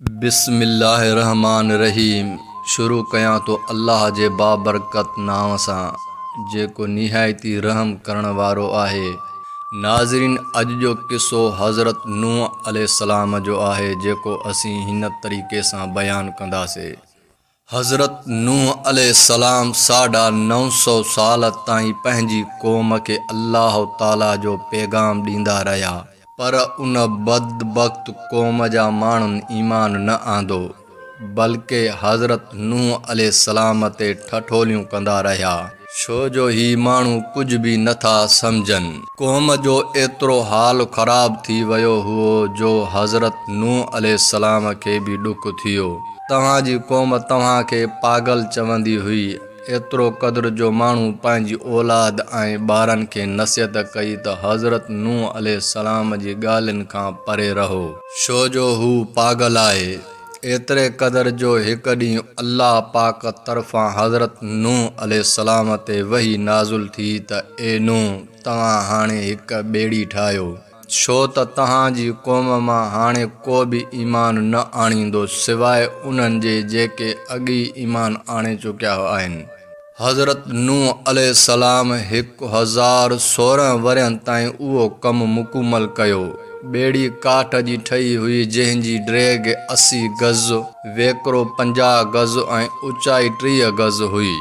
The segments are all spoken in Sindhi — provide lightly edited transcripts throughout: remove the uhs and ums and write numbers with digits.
بسم الله الرحمٰن الرحيم شروع ڪيان ٿو الله جي بابرڪت نانء سان جيڪو نهايت ئي رحم ڪرڻ وارو آهي. ناظرين اڄ جو قصو حضرت نوح عليه السلام جو آهي جيڪو اسين هن طريقي سان بيان ڪنداسي. حضرت نوح عليه السلام ساڍا 900 سال تائين پنهنجي قوم کي الله تعاليٰ جو پيغام ڏيندا رهيا، پر ان بدبخت قوم جا ماڻهن ايمان نه آندو، بلڪه حضرت نوح عليه السلام تي ٺٺوليون ڪندا رهيا. ڇو جو هي ماڻهو ڪجهه به نه ٿا سمجهن. قوم جو ايترو حال خراب ٿي ويو هئو جو حضرت نوح عليه السلام کي به ڏک ٿيو. توهان جي قوم توهان کي پاڳل چوندي هئي، ايترو قدر جو ماڻهو پنهنجي اولاد ۽ ٻارن کي نصيحت ڪئي ته حضرت نوح عليه السلام جي ڳالهين کان پري رهو. ڇو جو هو پاڳل آهي. ايتري قدر جو هڪ ڏينهن الله پاڪ طرفان حضرت نوح عليه السلام تي وحي نازل ٿي ته اي نوح! توهان هاڻي هڪ ٻيڙي ٺاهيو. ڇو ته توهان جي قوم مان هاڻي ڪو به ايمان نه آڻيندو سواء انهن جي جيڪي اڳ ئي ايمان آڻي چڪيا آهن. حضرت نوح عليه السلام 1016 ورهين تائين اهو ڪم مڪمل ڪيو. ٻيڙي ڪاٺ جي ٺهي هئي جنهن جي ڊيگهه 80 گز، ويڪرو 50 گز ۽ اوچائي 30 گز هئي.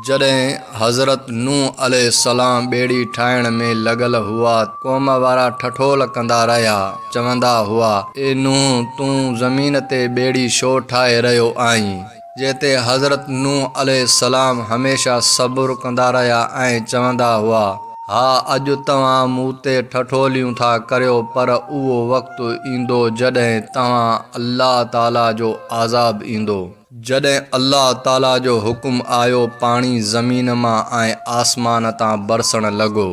جڏهن حضرت نوح عليه السلام ٻيڙي ٺاهڻ ۾ لڳل هئا، قوم وارا ٺٺول ڪندا رهيا، چوندا هئا، اي نوح! تون زمين تي ٻيڙي ڇو ٺاهي رهيو آهين؟ جنهن تي حضرت نوح عليه السلام هميشه صبر ڪندا رهيا ۽ چوندا هئا، ها اڄ توهان مون تي ٺٺوليون ٿا ڪريو پر اهو وقت ايندو جڏهن توهان الله تعاليٰ جو عذاب ايندو. جڏهن الله تعاليٰ جو حڪم آيو پاڻي زمين مان ۽ آسمان تان برسڻ لڳو.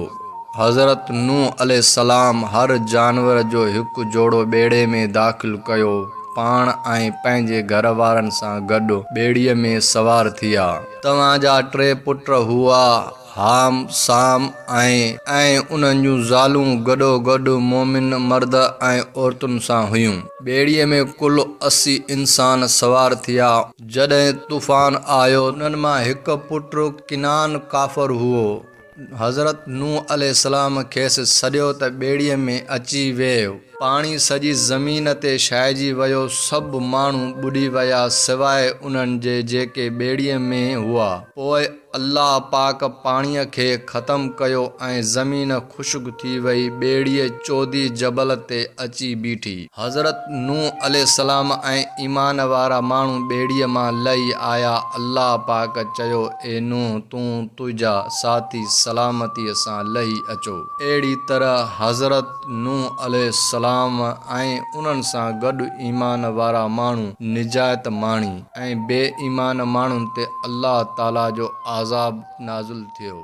حضرت نوح عليه السلام هر جانور جو هڪ جوڙو ٻيڙي ۾ داخل ڪيو، پاڻ ۽ پنهنجي گهر وارن سان گڏ ٻيڙيء ۾ سوار ٿيا. توهان جا ٽي پٽ هئا، حام، سام ۽. ۽ انهن جون زالون گڏوگڏ مؤمن مرد ۽ عورتن سان هيون. ٻيڙيء ۾ ڪل 80 انسان سوار ٿيا. جڏهن طوفان آيو. انهن مان هڪ پٽ ڪنعان ڪافر هئو. حضرت نوح عليه السلام کيس سڏيو ته ٻيڙيء ۾ اچي ويهه. پاڻي سڄي زمين تي ڇائجي ويو، سڀ ماڻهو ٻڏي ويا سواء انهن جي جيڪي ٻيڙيء ۾ هئا. پوء الله پاڪ پاڻيء کي ختم ڪيو ۽ زمين خشڪ ٿي وئي، ٻيڙي چودي جبل تي اچي بيٺي. حضرت نوح عليه السلام ۽ ايمان وارا ماڻهو ٻيڙيء مان لهي آيا، الله پاڪ چيو، اي نوح! تون تنهنجا ساٿي سلامتيء سان لهي اچو. اهڙي طرح حضرت نوح عليه السلام ۽ انهن سان گڏ ايمان وارا ماڻهو نجات ماڻي. ۽ بي ايمان ماڻهن تي الله تعاليٰ جو عذاب نازل ٿيو.